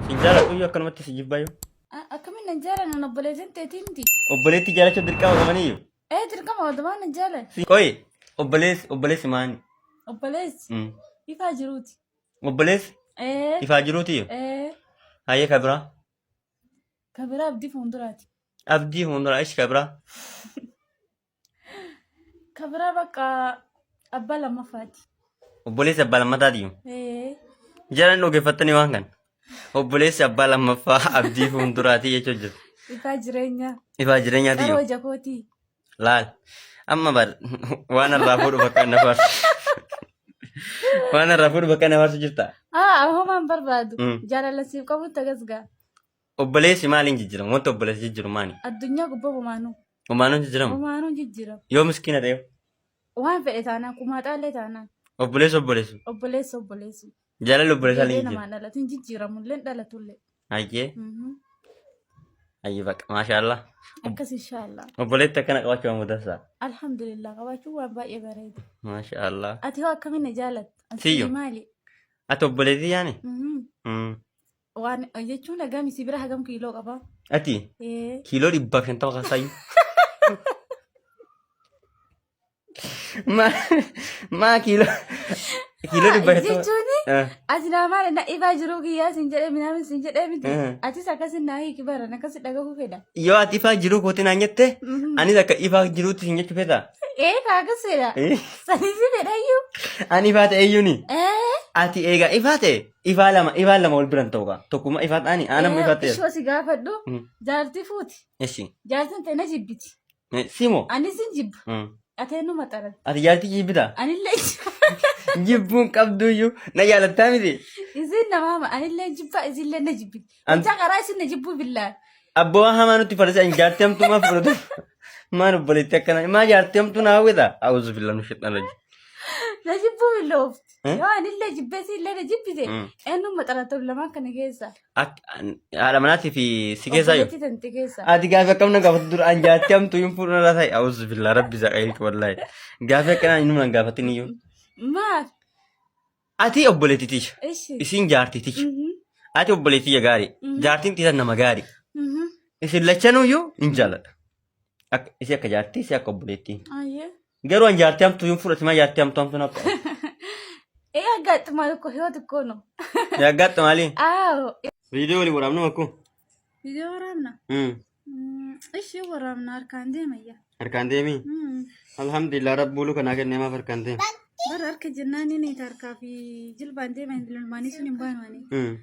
Sin jaaladhu iyyuu akkanumatti si jibbaa yoo. Akkamiin nan jaalannan obboleettiin teetii miti. Obboleettii jaalachuu dirqama qabaniyyuu. Ee dirqama odumaan nan jaalan. Qoyi obboleessi obboleessi maani? Obboleessi ifaa jiruuti. Obboleessi Ee ifaa jiruuti. ee Hayyee ka biraa. ka biraa abdii fuulduraati. Abdii fuulduraa ishi ka biraa. Ka biraa bakka abbaa lammaffaati. Obboleessi abbaa lammataati. Ee Jalan dhaggeeffattanii waan kana. Obboleessi abbaa lammaffaa abdii fuulduraati jechuun jirtu. Ifaa jireenyaa. Ifaa jireenyaati. Qaroo jakootii. Laal. Amma bar waan irraa fuudhu bakka na faarsu. Waan irraa fuudhu bakka na faarsu jirta. Haa homaan barbaadu. Jaalala siif qabutti agas ga'a. Obboleessi maaliin jijjiirama? Wanti obboleessi jijjiiru maali? Addunyaa gubbaa homaanuu. Homaanuun jijjiiramu? Homaanuu jijjiiramu. Yoo miskiina ta'e Waan fedhe taanaan kumaaxaallee taanaan. obboleessi obboleessu. Obboleessa obboleessu. Jaalalli obboleessaa Deebi'ee ni jijjiira. namaan dhalatu hin jijjiiramu illee dhalatullee. Hayyee. Hayyee baqa. Maashaallah. Akkas inshaallah. Obboleetti akkana qabaachuu waan mudasa. Alhamdulillah qabaachuun waan baay'ee bareeda. Maashaallah. Ati hoo akkamiin na jaalatta? Ati Siyyo. maali? Ati obboleettii yaani? Waan jechuun hagam si bira hagam kiiloo qaba? Ati Ee. kiiloo 150 kaasaayyuu. Maa maa kiiloo kiiloo 150. Jechuun ati naa maali na ifaa jiruu kiyyaa sin jedhee minaamin sin jedhee miti. Atis akkasin naa hiiki baran akkasi dhagahuu fedha. Yoo ati ifaa jiruu kootii naan jette anis akka ifaa jiruutti sin jechuu feeta. Ee kaa akkas fedha. Saniisi fedhayyuu. Ani ifaa ta'eyyuuni. Ee. Ati egaa ifaa ta'e ifaa lama ifaa lama wal biran ta'u kaa tokkuma ifaa ta'ani aanamma ifaa ta'e. Ishoo si gaafadhu jaartii fuuti. Eshi. Jaartiin ta'e na jibbiti. Simo. Anis hin jibba. Ati eenyu maxxaran? Ati jaartii jibbita? Anillee jibba. Jibbuun qabduyyuu na jaalattaa miti. Isin nama hama. Anillee jibba isinillee na jibbiti. Wanta karaa isin na jibbuu billaan. Abboo waan hamaa nutti farsa hin jaartii hamtuu maa fudhatu? Maan obboleettii akkana maa jaartii hamtuu na hawwita? Auzu billah nu shexan rajii. Na jibbuu billoofti. Eh? Yoo anillee jibbee isinillee na jibbite. Eenyu maxxaratu lamaan kana keessa? Haadha manaatii fi si keessaa jiru. Obboleettii tante keessa. Ati gaafii akkam na gaafatu dura an jaartii hamtuu hin fuudhu narraa ta'e. Auzu billah rabbi isa qajeelchu wallaahi. Gaafii akkanaa inni nan gaafatin iyyuu. Maal? Ati obboleettii tiyya. Ishi. Isin jaartii tiyya. Ati obboleettii tiyya gaarii. Jaartiin tiyya nama gaarii. Isin lachanuyyuu hin jaaladha. Akka isii akka jaartii isii akka obboleettii. Ayyee. Garuu an jaartii hamtuu hin fudhati maa jaartii hamtuu hamtuu naaf ta'e. Ee aggaatti maal ko yoo xiqqoo no. Yaaggaatti maali? Aawo. Viidiyoo walii waraabnu makkuu. Viidiyoo waraabna. Ishii waraabna harkaan deemayya. Harkaan deemi. Alhamdulillah rabbuulu kanaa kennee maaf harkaan deema. Bara harka jennaan inni harkaa fi jilbaan deeman lolmaanii sun hin baanu ani.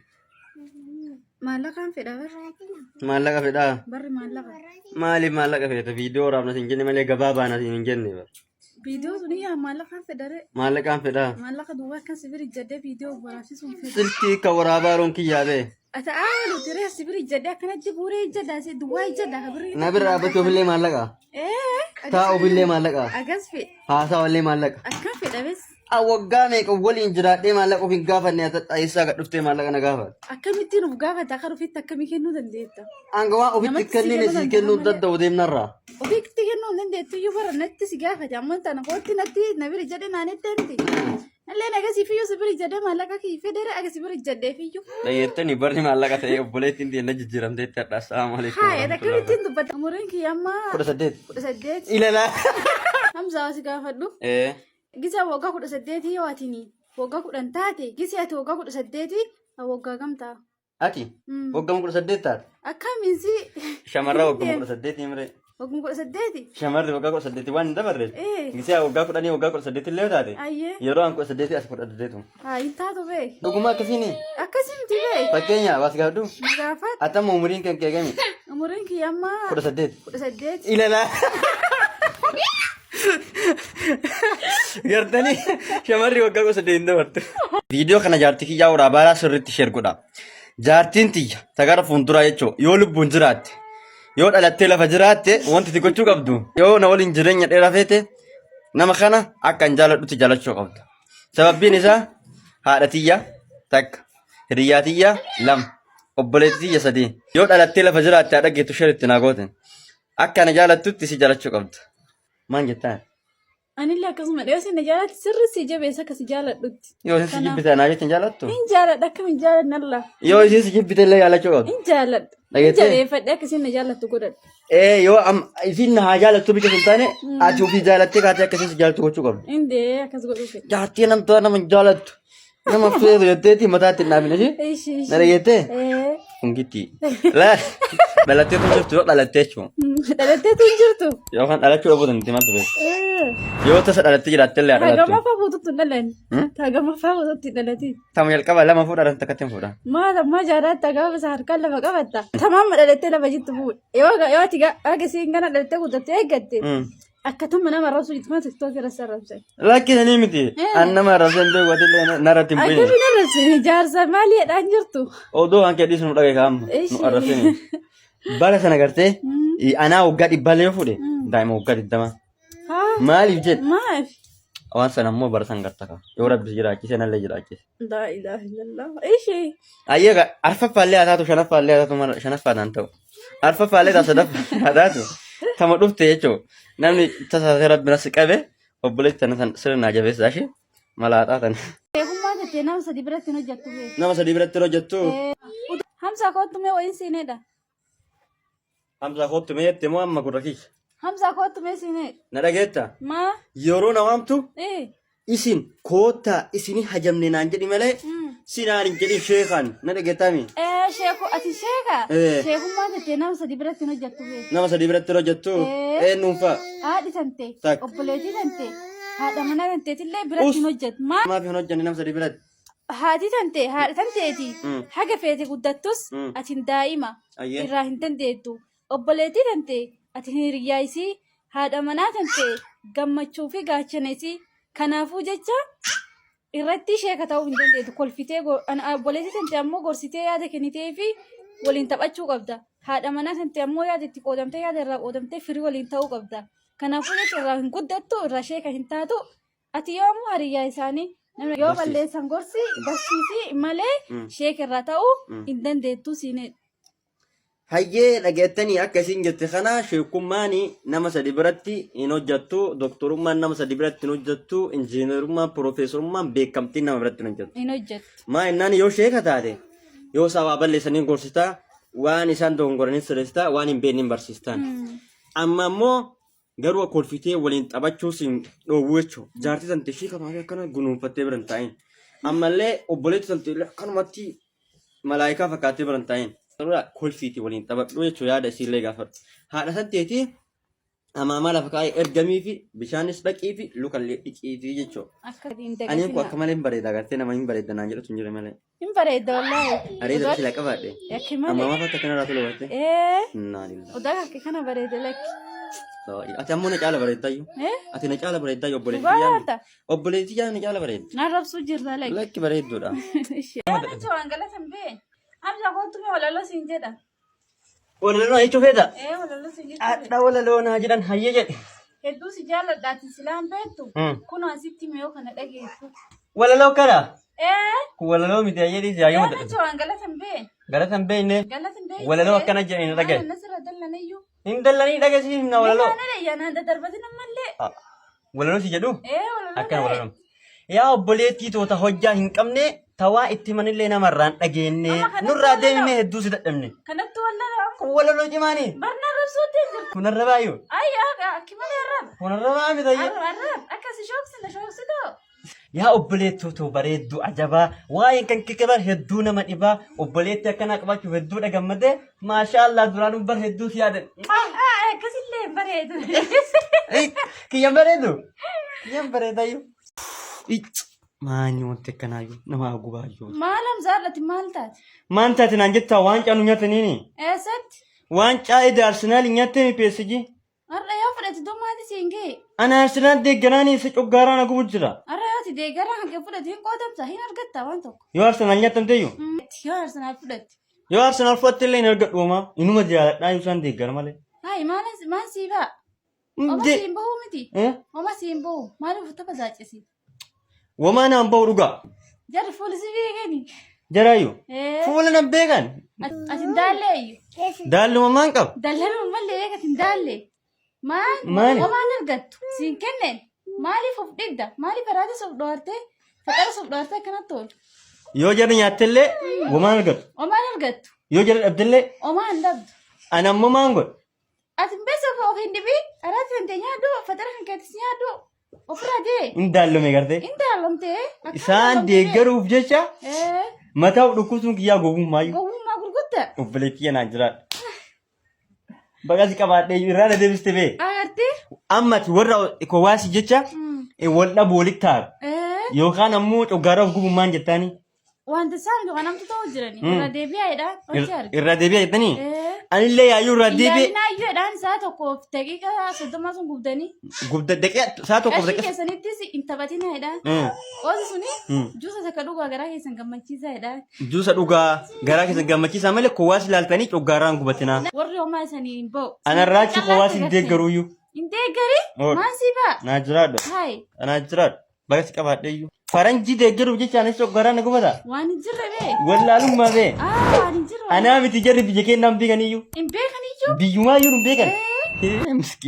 Maallaqaan fedha bar. Maallaqa fedhaa. Barri maallaqa. Maaliif maallaqa feeta? Viidiyoo waraabna siin jenne malee gabaa baana siin hin jenne bar. Viidiyoo sun yaa maallaqaan fedha ree. Maallaqaan fedhaa. Maallaqa duwwaa akkan sibir ijjadee viidiyoo waraabsisuun fedha. Silkii kan waraabaa yeroon kiyyaa bee. Ata aalu tiree sibir ijjadee akkanatti buuree ijjadhaa si duwwaa ijjadhaa ka birrii. Na bira dhaabbachuuf illee maallaqa. Ee. Taa'uuf illee maallaqa. Agas fedha. Haasawa illee maallaqa. Akkan fedha bes. A waggaa meeqa waliin jiraadhee maallaqa of hin gaafanne ati eessaa gad dhuftee maallaqa na gaafata. Akkamittiin of gaafata akka ofitti akkamii kennuu dandeetta? Hanga waan ofitti Namatti si kennine kennuu si kennuu danda'a malee. danda'u deemnarraa. Ofitti kennuu hin dandeettu iyyuu bara natti si gaafate ammoo tana kootti natti na bira jedhe naan itti himti. Illee naga si fiyyuu si bira jedhee maallaqa kii federe aga si bira jedhee fiyyuu. Dhageettani barri maallaqa ta'ee obboleettiin teenna jijjiiramteetti har'a. Assalaamu alaikum. Haa akkamittiin dubbata. Umuriin kiyya amma 18. 18. Ilalaa. Hamzaa si gaafadhu. Ee. Gisa waggaa 18 yoo atini waggaa 10 taate gisi ati waggaa 18 waggaa gamtaa. Ati waggaa 18 taate. Akkamiin si Shamarra waggaa 18 himree. Waggaa 18. Shamarri waggaa 18 waan hin dabarre. Ee. Gisee waggaa 10 waggaa 18 illee taate. Ayyee. Yeroo an 18 as 18. Haa hin taatu bee. Dhuguma akkasiini. Akkasii miti bee. Fakkeenya waas gaafadhu. Na gaafadhu. Atama umuriin kan kee gami? Umuriin kiyya amma 18. 18. Ilalaa. Gartanii shamarri waggaa 18 hin dabartu. Viidiyoo kana jaartii kiyyaa waraabaa sirriitti sheer godha. Jaartiin tiyya tagara fuulduraa jechuun yoo lubbuun jiraatte yoo dhalattee lafa jiraatte wanti itti gochuu qabdu yoo na waliin jireenya dheeraa feete nama kana akka hin jaaladhutti jaalachuu qabda. Sababbiin isaa haadha tiyya takka hiriyyaa tiyya lama obboleettii tiyya sadii yoo dhalattee lafa jiraatte haadha geettu sheer itti naa goote akka na jaalattutti si jaalachuu qabda. Maal jettaan? Anillee akkasuma dhiyoo isin na jaalatti sirri si jabeessa akka si jaaladhutti. Yoo isin si Kanaaf- jibbite anaa jecha hin jaalattu? Hin jaaladha akkam hin jaaladha Allah. Yoo isin si jibbite illee jaalachuu qabdu. Hin jaaladha. Hin Dhageettee? jabeeffadhe akka isin na jaalattu godhadha. Ee yoo am isin na haa jaalattu bicha sun taane ati ofii jaalattee kaatee akka isin si jaalattu gochuu qabdu. Indee akkas godhuu fedha. Jaartii namtoota nama hin jaalattu. Nama feetu jetteeti mataatti hin dhaabine ishee. Ishi ishi. Na dhageettee? Ee. Kun gitti. Laal dhalattee tun jirtu yoo dhalattee jechuun. Dhalattee tun jirtu. Yookaan dhalachuu dhabuu dandeetti maaltu beeku. Ee. Yoo tasa dhalattee jiraatte illee haa Hagama dhalattu. faa fuututti hin dhalanne. Hmm? Hagama faa fuututti hin dhalatin. Tama jalqaba lama fuudhaa takkatti hin fuudha. Maal ammaa jaalatta gaafa isa harkaan lafa qabatta. Tamaama dhalattee lafa jirtu fuudha. Yoo yoo ati haga isiin kana dhalattee guddattee eeggatte. Akkatuma nama arrabsu jirtu mana tiktookii irratti arrabsan. Lakkisanii miti. An nama arrabsan beeku ati illee narratti hin bu'in. Akkamiin arrabsine jaarsa maali jedhaan jirtu. Odoo hanqee dhiisu nu dhagaye kaa'amma. Nu arrabsine. Bara sana gartee anaa waggaa dhibbaallee yoo fuudhe daa'ima waggaa 20. Haa Maaliif jedhe maaf? waan sana immoo bara san garta kaa. Yoo rabbi si jiraachise nallee jiraachise. Laa ilaaha illallah. Ishee. Ayyee gaa arfaffaallee haa taatu shanaffaallee haa taatu mara shanaffaan ta'u. Arfaffaallee taa sadaffaa haa taatu tama dhufte jechuun namni tasaasee rabbi nas qabe obboleetti tana san sirna naa jabeessaa ishee malaaxaa tana. Beekummaa jettee nama sadi biratti hin hojjettu beeku. Nama sadii biratti hojjettu. Hamza kootu mee wayiin siinedha. Hamza kootu mee jette moo amma gurra kiyya. Hamza kootu mee siinedha. Na dhageetta? Maa? Yeroo na waamtu Ee. isin koottaa isini hajamne naan jedhi malee sinaan hin jedhin sheekaan na dhageettaami. Ee sheeku ati sheeka. Ee. Sheekummaa jettee nama sadi biratti hin hojjettu beeku. Nama sadii biratti hojjettu Ee. eenyuun fa'a. Haadhi tante. Takka. Obboleettii tante. Haadha manaa tanteetillee biratti hin hojjettu. Maa? Maaf hin hojjenne nama sadii biratti? Haati tante haadha tanteeti. Haga feete guddattus atin daa'ima Ayyee. irraa hin dandeettu. Obboleettii tante ati hiriyyaa isii haadha manaa tante gammachuu fi gaachana isii. Kanaafuu jecha irratti sheeka ta'uu hin dandeettu. Kolfitee obboleettii tante ammoo gorsitee yaada kennitee fi waliin taphachuu qabda. Haadha manaa tante ammoo yaada itti qoodamtee yaada irraa qoodamtee firii waliin ta'uu qabda. Kanaafuu jecha irraa hin guddattu irraa sheeka hin taatu. Ati yoomuu hariyyaa isaanii nama yoo Barsiisi. balleessan gorsi barsiisi malee sheeka irraa ta'uu hin dandeettu siin. Hayyee dhageettanii akka isin jette kana sheekummaan nama sadi biratti hin hojjettu, doktorummaan nama sadi biratti hin hojjettu, injiinarummaan, piroofeesarummaan beekamtiin nama biratti hin hojjettu. Hin hojjettu. Maa innaan yoo sheeka taate yoo isaa waa balleessanii gorsitaa, waan isaan dogongoranii sirreessitaa, waan hin beekne hin barsiistaan. Amma immoo Garuu kolfitee waliin taphachuu siin dhoowwu jechuudha. Jaartii tante ishii kamaafii akkana gunuunfattee bira hin taa'in. Ammallee obboleetti tante illee akkanumatti malaayikaa fakkaattee bira hin taa'in. Garuu kolfiitii waliin taphadhu jechuudha yaada isiillee gaafadhu. Haadha tanteetii amaamaa lafa kaa'ee ergamiifi bishaanis dhaqiifi lukallee dhiqiifi jechuudha. Akka hin Ani kun akka dagatinaa. malee hin bareeda agartee nama hin bareedda naan jedhutu hin jire malee. Hin bareedda wallaahi. Areeda sila qabaadhe. Yakki malee. Amma maaf akka kanarraa tola barte? Ee. Innaa lillahi. Odaa akka kana bareeda lakki. Ati ammoo na caala bareeddaayyuu. Eh? Ati na caala bareeddaayyuu obboleettii Dhugaa yaadni. laata? Obboleettii yaadni na caala bareeddi. Naan rabsuu jirta lakki. Lakki bareedduudha. Yaada waan galatan bee. Hamza kootu mee walaloo siin jedha. Walaloo jechuu feeta? Ee walaloo siin jechuu fedha. Hadha walaloo naa jedhan hayyee jedhe. Hedduu si jaalladha ati silaan beektu. Hmm. Kunoo asitti mee yoo kana dhageessu. Walaloo kana? Ee. Kun walaloo miti hayyee dhiisi hayyee Yaada mata. waan galatan bee. Galatan beekne. Galatan beektu. Walaloo akkana jedhanii na dhagaye. Maal nasirra dallanayyuu. Hin dallanii dhagaye himna walaloo. Naana dhayya naan daddarbatin ammallee. Ah, Walaloo si jedhu? Ee walaloo Akkana ta'e. walaloo. Yaa obboleettii toota hojjaa hin qabne tawaa itti manillee namarraan dhageenne Amma kanatti nurraa walaloo. deemnee hedduu si dadhabne. Kanatti walaloo. Kun walaloo cimaani. Barna arrabsuutti hin jirtu. Kun arrabaayu. Ay akki malee arraba. Kun arrabaa miti. Arraba arraba akka si shoobsine shoobsitoo. Yaa obboleettoo too bareedduu ajabaa waa'een kan kee bar hedduu nama dhibaa obboleettii akkanaa qabaachuuf hedduudha gammadee maashaa Allah duraanuu bar hedduu si yaadan. Akkasillee hin bareedu. Kiyyan bareedu. Kiyyan bareedayyuu. Maanyi wanti akkanaayyuu nama gubaayyuu. Maal hamzaadhati maal taate? Maan taate naan jettaa waancaa nu nyaataniini. Eessatti? Waancaa eda Arsenaal nyaattee PSG. Har'a yoo fudhate dummaati siin ga'e. Ana Arsenaal deeggaraanii isa coggaaraa na gubu jira. Har'a yoo ati deeggaraa hanqee fudhate hin qoodamta hin argatta waan tokko. Yoo Arsenaal nyaatamteyyuu. Yoo Arsenaal fudhatte. Yoo Arsenaal fudhatte illee hin argadhu homaa. Inuma jaaladhaa yoo isaan deeggara malee. Hayi maal maal sii ba'a? Oma siin bahu miti. Oma siin bahu maaliif tapha zaacisi? Wamaa naan bahu dhugaa. Jarri fuula si beekani. Jaraayyuu. Ee. Fuula nan beekan. Ati hin daallee ayyu. Daalluma maan qaba? Dallama malee ati hin daallee. Maal? Maali? Homaan argattu. Siin kenneen. Maaliif of dhibda? Maaliif araatas of dhoortee? Faxaras of dhoortee akkanatti oolu? Yoo jarri nyaattellee homaan argattu. Homaan argattu. Yoo jarri dhabdellee Homaa hin dhabdu. ani ammoo maan godha? Ati hin beessa of hin dhibiin. Araati kan ta'e nyaadhu. Faxara kan keetis nyaadhu. Ofirraa dee. Hin daallome gartee. Hin daallomtee. Akkam Isaan daallomtee? deeggaruuf jecha Ee, mataa of dhukkubsuun kiyyaa gowwummaayyuu. gowwummaa gurguddaa. Obboleettii kiyya naan jiraadha. Baga si qabaadhee irraa na deebiste bee. Agartee? Amma ati warra kowaasii jecha wal dhabu walitti taaru. Ee, Yookaan ammoo coggaara of gubummaan jettaanii. Wanta isaan yookaan namtu ta'uu jirani. Irra deebi'aadha. Hojii arga. Irraa deebi'a jettanii? Ee. Anillee yaayyuu irraa deebi'e. Ilaalinaa iyyuu jedhaan sa'a tokkoof daqiiqa 30 sun gubdanii. Gubda daqiiqa sa'a tokkoof Qarshii daqiiqa. keessanittis hin taphatinaa jedhaan. Qoosi suni juusa takka dhugaa garaa keessan gammachiisaa jedhaan. Juusa dhugaa garaa keessan gammachiisaa malee kowaas ilaaltanii coggaaraan gubatinaa. Warri homaa isanii hin ba'u. Anarraa achi kowaas hin deeggaruyyuu. Hin deeggari? Ool. Maan sii ba'a? Naa jiraadhu. Hayi. Naa jiraadhu. Baga si qabaadhe iyyuu. Faranjii deeggaruuf jecha anis coggaaraan na gubata. Waan hin jirre bee. Wallaalummaa bee. Aa waan hin jirre. Anaa miti jarri biyya keenyaa hin beekaniyyuu. Hin beekaniyyuu. Biyyumaa iyyuu hin beekan. Miskiin.